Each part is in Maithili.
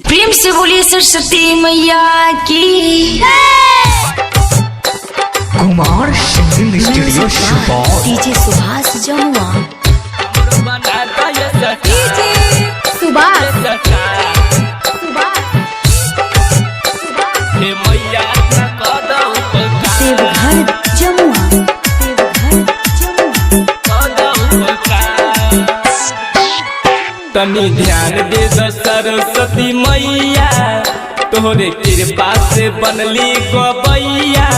प्रेम से बोलिए सरस्वती मैया की। Kumar singing studio Supaul. DJ Subhash Jamua. DJ Subhash. Deoghar Jamua. Deoghar Jamua. तनी ध्यान दे दो सरस्वती मैया, तोहरे कृपा से बनली गबैया।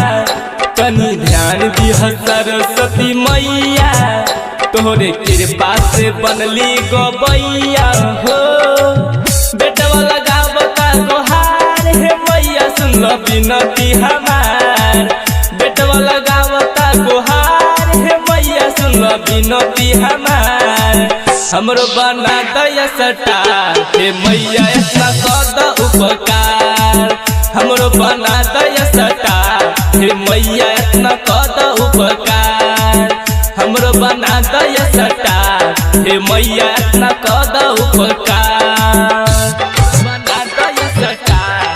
तनी ध्यान दिह सरस्वती मैया, तोहरे कृपा से बनली गबैया हो। बेटवा लगावता गोहार हे मैया, सुन लो विनती हमार। बेटवा लगावता गोहार हे मैया, सुन लो विनती हमार। हमरो बना दया सटार हे मैया, इतना कद उपकार। हमरो बना दया सटार हे मैया, इतना कद उपकार। हमरो बना दया सटार हे मैया, इतना कद उपकार। बना दया star.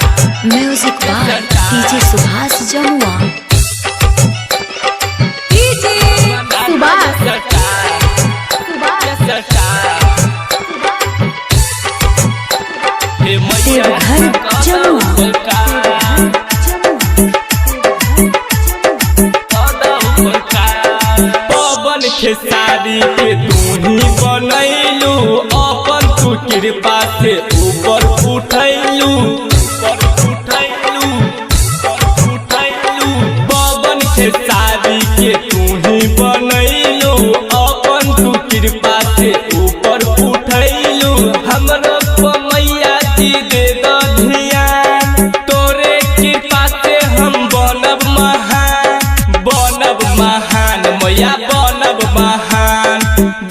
Music by DJ Subhash Jamua. DJ Subhash. Deoghar Jamua. Pawan Khesari के तू ही बनैलू, अपन तू कृपा से ऊपर उठैलू, ऊपर उठैलू, ऊपर उठैलू। पवन खेसारी के तू ही बनैलू, अपन तू कृपा से ऊपर उठैलू। हमरो मैया जी दे दो ध्यान, तोरे कृपा से हम बनब महान, बनब महान मैया, बनब महान।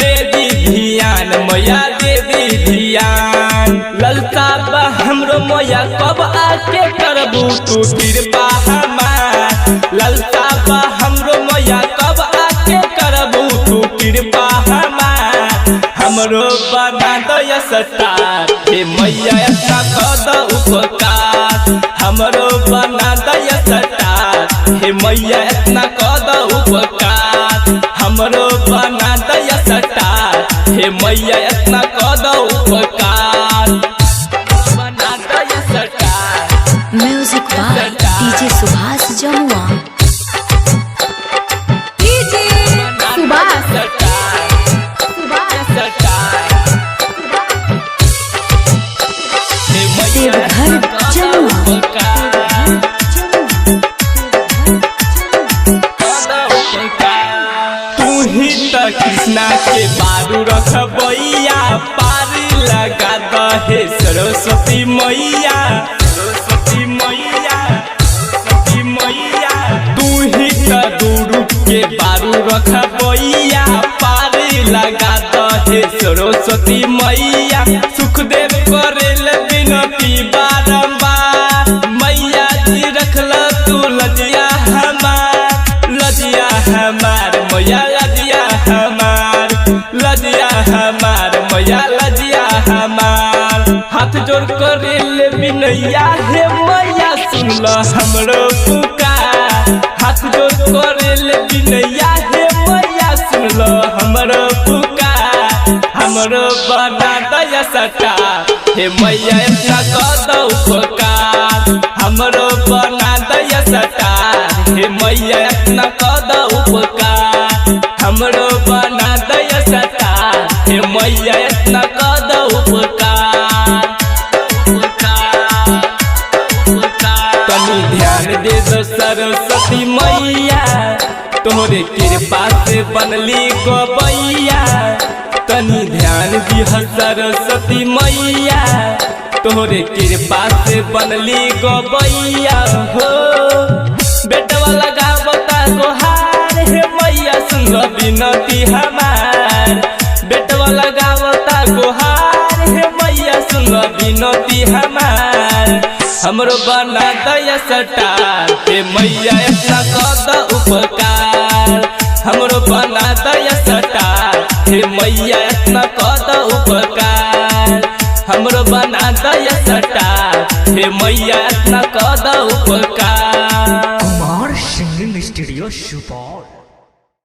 दे दी ध्यान मैया, दे दी ध्यान। ललता बा हमरो मैया, कब आके करबू तू कृपा हमार। ललता बा हमरो मैया, कब आके करबू तू कृपा हमार। हमरो बना दया सटार हे मैया, इतना कद उपकार। हमरो बना दया सटार हे मैया, इतना कद उपकार। हमरो बना दया सटार हे मैया, इतना कद उपकार। बना दया star. Music by DJ Subhash Jamua. DJ Subhash. Deoghar Jamua. तू ही त कृष्णा के बारू रखबैया, पार लगा दहे सरस्वती मैया, सरस्वती मैया, सरस्वती मैया। तू ही त गुरु के बारू रखबैया, पार लगा दहे सरस्वती मैया। सुखदेव करेल विनती बारंबार, मैया जी रखल तू लजिया हमार, लजिया हमार मैया, लजिया हमार, लजिया हमार मैया, लजिया हमार। हाथ जोड़ करेल विनैया हे मैया, सुन ल हमरो पुकार। हाथ जोड़ करेल विनैया हे मैया, सुन ल हमरो पुकार। हमरो बना दया सटार हे मैया, इतना कद उपकार। हमरो बना दया सटार हे मैया, इतना कद उपकार। हमरो बना दया सटार हे मैया, इतना कद उपकार। उपकार, उपकार। तनी ध्यान दे दो सरस्वती मैया, तोहरे कृपा से बनली गबैया। तनी ध्यान दिह सरस्वती मैया, तोहरे कृपा से बनली गबैया हो। बेटवा लगावता गोहार हे मैया, सुन लो विनती हमार। बेटवा लगावता गोहार हे मैया, सुन लो विनती हमार। हमरो बना दया सटार हे मैया, इतना कद उपकार। हमरो बना दया सटार हे मैया, इतना कद उपकार। हमरो बना दया दय सटार, हे मैया इतना कद उपकार। Kumar singing studio Supaul.